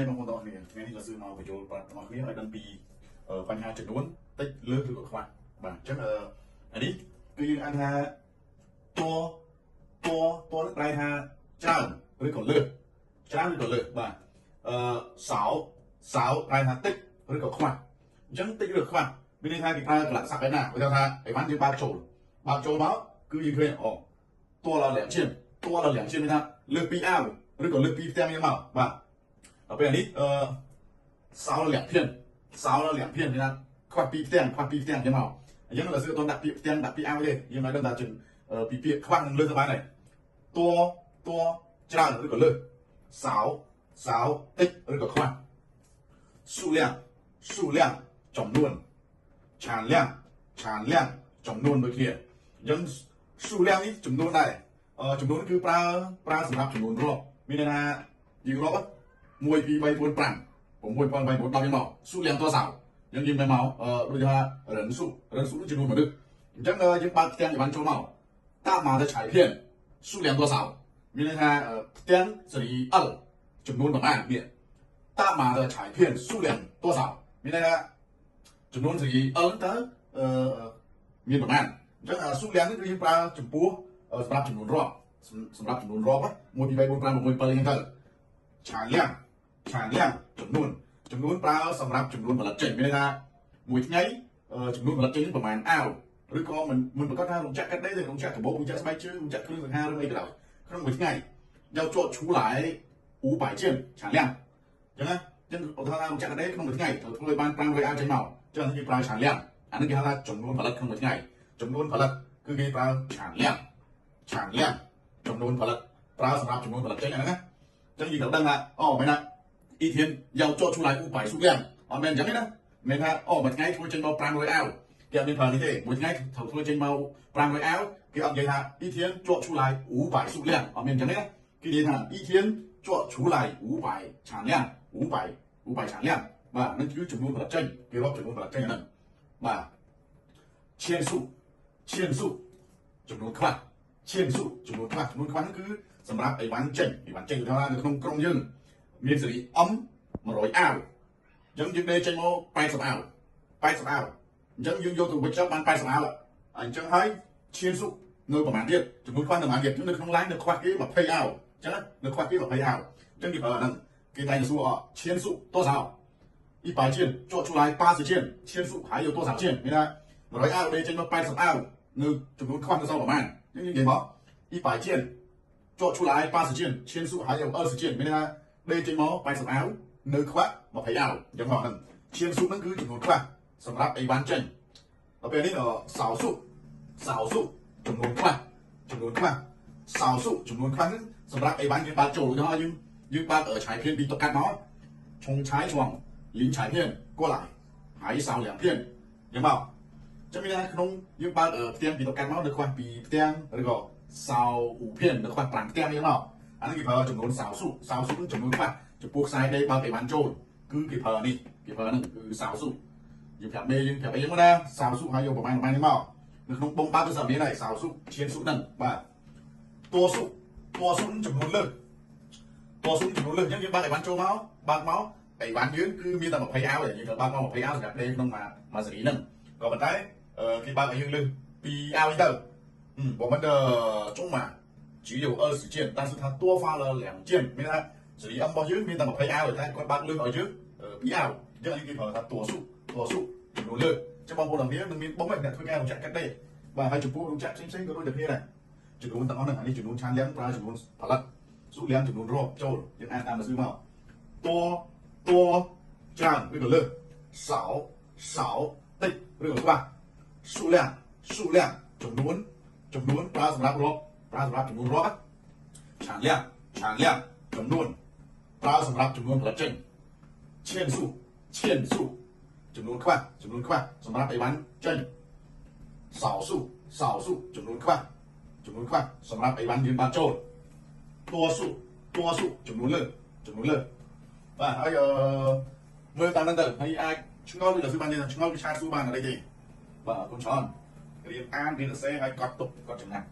បងប្អូនទាំងអស់គ្នាថ្ងៃនេះក៏សឺមកបញ្យល់ប្រាប់ទាំងអស់គ្នាឲ្យដឹងពីបញ្ហាចំនួនតិចលើសឬក៏ខ្វះបាទអញ្ចឹងអានេះគឺយើងអានថាតតតនឹងប្រែថាច្រើនឬក៏លើសច្រើនឬក៏លើសបាទអឺសោសោប្រែថាតិចឬក៏ខ្វះអញ្ចឹងតិចឬខ្វះមានន័យថាគេប្រើកលៈស័ព្ទឯណាគេថាអីវ៉ាន់យើងបើកចូលបើកចូលមកគឺយើងឃើញអូតល两件តល两件មានថាលើសពីអាវឬក៏លើសពីផ្ទាំងយើងមកបាទដល់ពេលនេះអឺ少了两片少了两片មានថាខ្វះពីផ្ទាំងខ្វះពីផ្ទាំងចឹងមកអញ្ចឹងเราซื้อតដាក់ពាក្យផ្ទាំងដាក់ពាក្យអាវទេយើងឲ្យដឹងថាពីពាក្យខ្វះនឹងលើសទៅបានហើយតតច្រើនឬក៏លើសសោសោតិចឬក៏ខ្វះ数量数量ចំនួន产量产量ចំនួនដូចគ្នាអញ្ចឹង数量នេះចំនួនដែរចំនួនគឺប្រើប្រើសម្រាប់ចំនួនរាប់មានន័យថាយើងរាប់1 2 3 4 5 6 7 8 9 10យ៉ាងមក数量多少យើងយើងទៅមកដូចថា人数人数ចំនួនមនុស្សអញ្ចឹងយើងបើកផ្ទាំងអីវ៉ាន់ចូលមក大码的彩片数量多少មានន័យថាផ្ទាំងសេរី L ចំនួនប្រមាណនេះ大码的彩片数量多少មានន័យថាចំនួនសេរី L ទៅមានប្រមាណអញ្ចឹង数量នេះគឺយើងប្រើចំពោះសម្រាប់ចំនួនរាប់សម្រាប់ចំនួនរាប់1 2 3 4 5 6 7អញ្ចឹងទៅ产量产量ចំនួនចំនួនប្រើសម្រាប់ចំនួនផលិតចេញមានន័យថាមួយថ្ងៃចំនួនផលិតចេញប្រហែលអាវឬក៏មិនមិនប្រកាសថារោងចក្រកាត់ដេរទេរោងចក្រកាបូបរោងចក្រស្បែកជើងរោងចក្រគ្រឿងសង្ហាឬអីក៏ដោយក្នុងមួយថ្ងៃ要做出来500件产量អញ្ចឹងណាអញ្ចឹងឧទាហរណ៍ថារោងចក្រកាត់ដេរក្នុងមួយថ្ងៃត្រូវធ្វើឲ្យបាន500អាវចេញមកអញ្ចឹងគេប្រើ产量អានេះគេហៅថាចំនួនផលិតក្នុងមួយថ្ងៃចំនួនផលិតគឺគេប្រើ产量产量ចំនួនផលិតប្រើសម្រាប់ចំនួនផលិតចេញអាហ្នឹងណាអញ្ចឹងយើងត្រូវដឹងថាអូមែនណា一天要做出来500数量អត់មែនអញ្ចឹងទេណាមានថាអូមួយថ្ងៃធ្វើចេញមក500អាវគេអត់មានប្រើនេះទេមួយថ្ងៃត្រូវធ្វើចេញមក500អាវគេអត់និយាយថា一天做出来500数量អត់មានអញ្ចឹងទេណាគេនិយាយថា一天做出来500产量500 500产量បាទនឹងគឺចំនួនផលិតចេញគេរាប់ចំនួនផលិតចេញហ្នឹងបាទ千数千数ចំនួនខ្លះ千数ចំនួនខ្លះចំនួនខ្លះហ្នឹងគឺសម្រាប់អីវ៉ាន់ចេញអីវ៉ាន់ចេញថានៅក្នុងក្រុងយើងមានសេរី M 100អាវអញ្ចឹងយើងដេរចេញមក80អាវ80អាវអញ្ចឹងយើងយកទៅវិចបាន80អាវអញ្ចឹងហើយឈានសុនៅប្រហែលទៀតចំនួនខ្វះនៅប្រហែលទៀតនៅក្នុងឡាននៅខ្វះគេ20អាវអញ្ចឹងនៅខ្វះគេ20អាវអញ្ចឹងគេប្រើអាហ្នឹងគេតែសួរ千数多少100件做出来80件千数还有多少件មានថា100អាវដេរចេញមក80អាវនៅចំនួនខ្វះនៅសល់ប្រហែលអញ្ចឹងយើងនិយាយមក100件做出来80件千数还有20件មានថាដេរចេញមក80អាវនៅខ្វះ20អាវអញ្ចឹងមកហ្នឹង千数ហ្នឹងគឺចំនួនខ្លះសម្រាប់អីវ៉ាន់ចេញដល់ពេលនេះ少数少数ចំនួនខ្លះចំនួនខ្លះ少数ចំនួនខ្លះហ្នឹងសម្រាប់អីវ៉ាន់យើងបើកចូលឧទាហរណ៍យើងយើងបើកឆាយ片ពីតុកាត់មកឆុងឆាយឆ្វងលីងឆាយ片过来还少两片យ៉ាងមកចាំមានថាក្នុងយើងបើកផ្ទាំងពីតុកាត់មកនៅខ្វះពីផ្ទាំងឬក៏少五片នៅខ្វះ5ផ្ទាំងយ៉ាងមកអានេះគេប្រើចំនួន少数少数នឹងចំនួនខ្លះចំពោះខ្សែដេរបើកអីវ៉ាន់ចូលគឺគេប្រើនេះគេប្រើហ្នឹងគឺ少数យើងប្រាប់មេយើងប្រាប់អីមកណា少数ហើយយកប្រហែលប្រហែលនេះមកនៅក្នុងបងបើកទៅសាមានហើយ少数千数ហ្នឹងបាទ多数多数ចំនួនលើស多数ចំនួនលើសអញ្ចឹងយើងបើកអីវ៉ាន់ចូលមកបើកមកអីវ៉ាន់យើងគឺមានតែ20អាវទេយើងត្រូវបើកមក20អាវសម្រាប់ដេរក្នុងមួយមួយសេរីហ្នឹងក៏ប៉ុន្តែគេបើកឲ្យយើងលើស2អាវនេះទៅ我们的中码只有20件但是他多发了2件មានថាសេរី M របស់យើងមានតែ20អាវតែគាត់បើកលើសឲ្យយើង2អាវអញ្ចឹងគេប្រើថា多数多数ចំនួនលើសចឹងបងប្អូនទាំងគ្នានឹងមានបងអ្នកធ្វើការរោងចក្រកាត់ដេរបាទហើយចំពោះរោងចក្រផ្សេងៗក៏ដូចតែគ្នាដែរចំនួនទាំងអស់ហ្នឹងអានេះចំនួនឆានលៀងប្រើចំនួនផលិតសុលៀងចំនួនរាប់ចូលយើងអានតាមមកស៊ឺមកតតច្រើនឬក៏លើស少少តិចឬក៏ខ្វះ数量数量ចំនួនចំនួនប្រើសម្រាប់រាប់ប្រើសម្រាប់ចំនួនរាប់产量产量ចំនួនប្រើសម្រាប់ចំនួនផលិតចេញ千数千数ចំនួនខ្វះចំនួនខ្វះសម្រាប់អីវ៉ាន់ចេញ少数少数ចំនួនខ្វះចំនួនខ្វះសម្រាប់អីវ៉ាន់យើងបានចូល多数多数ចំនួនលើចំនួនលើបាទហើយអឺមើលតាមហ្នឹងទៅហើយអាចឆ្ងល់ឬក៏បានទេឆ្ងល់គឺឆាតសួរបានអីទេបាទអរគុណច្រើនរៀនអានរៀនសរសេរហើយកត់ទុកកត់ចំណាំ